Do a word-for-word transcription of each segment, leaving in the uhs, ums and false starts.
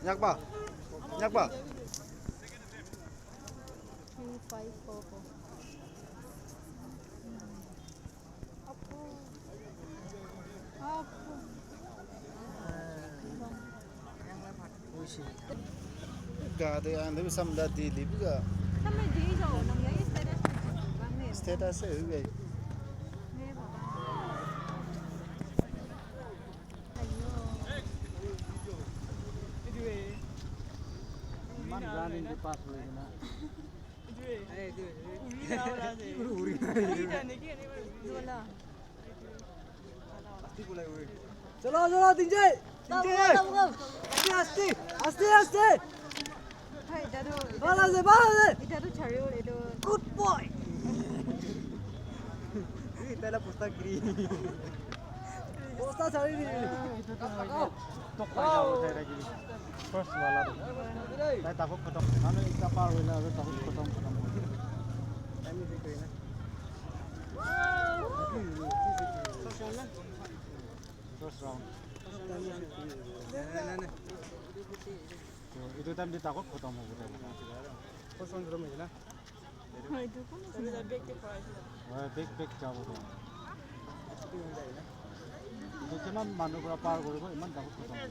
Nyakpa. Nyakpa. Three five four four. Ga de an de sam da di li ga. Status e hu gai. Iman running ke pass hoye na. Chalo, chalo, Tinjai. Tinjai. Aste, aste, aste, aste. Hai, etia tu, bhal ase, bhal ase. Etia tu chari bole tu. Good boy. Etia la pusta giri. Bosta chari di. Tok pai jabo, chari di. First wala tu. Tai takut khatam. Manu ekta par hoila aru takut khatam, khatam. First round. So, etu time te takut khatam hobo tai. First round khatam hoise na? Hoi, etu kun ase? Hoi, back, back jabo tai. Etu kiman manu para par koribo, iman takut khatam hobo.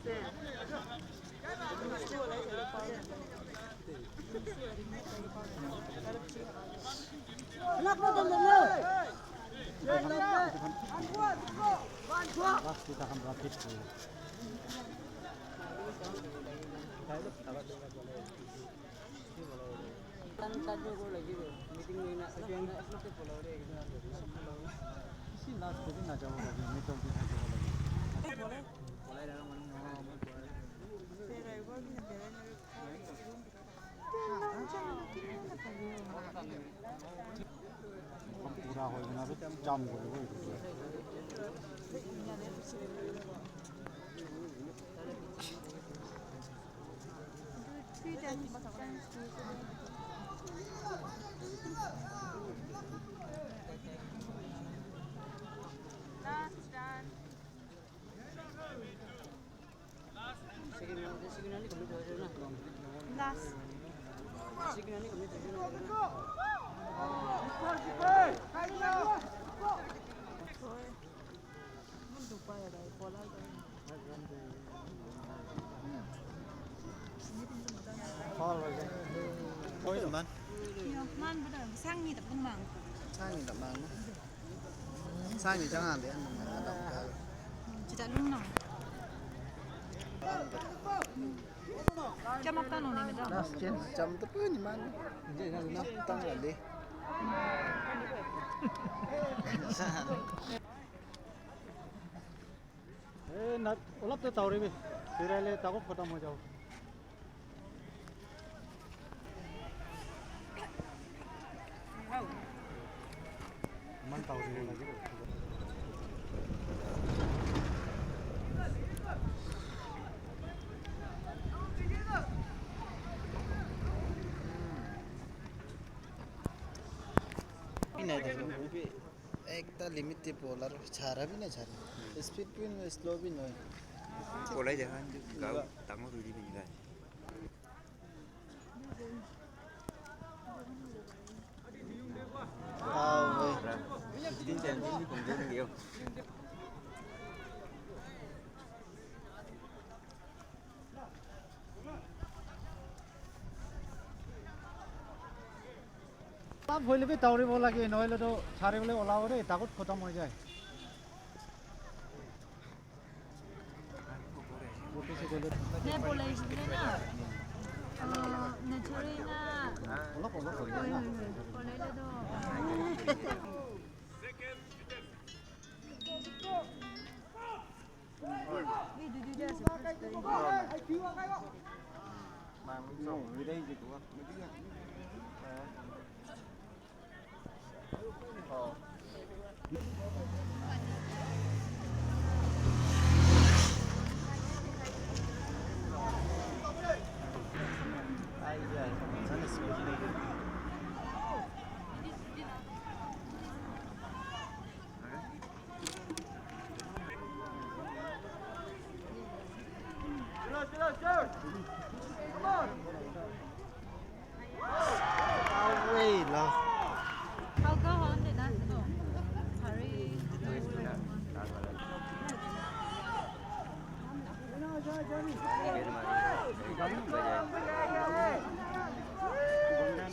Pura hoi kena bi jam koribo etu tu. Hoi, man. Yo, man, betul. Sang ni tak mang. Sang ni tak mang. Sang ni jangan deh. Tidak lung nang. Jam apa nong ni, madam? Jam tu pun ni man. Jam tu pun ni man. Eh, na, olap to tauri bi. Firai le takut khatam hoi jabo. Iman tauri bo lage. Ekta limit te bol aru chara bi na chara. Speed bi nohoi, slow bi nohoi. Polai jaga, gao, dangor hoi jabi. Wow, hoi. Olap hoile bi dauribo lage, nohoile toh chari bole olabo de, takut khotom hoi jai. Ne polai jile na, ah, ne chari na. Olap, olap hoi jai na. Polai le toh.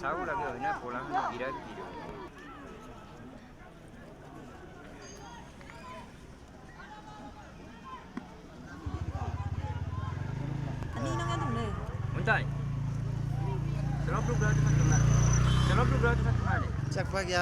Sabo lage hoina bola khan birat birat. Ani nang anu le. Untai. Selok duk duk duk duk. Selok duk duk duk duk. Chakpa gya.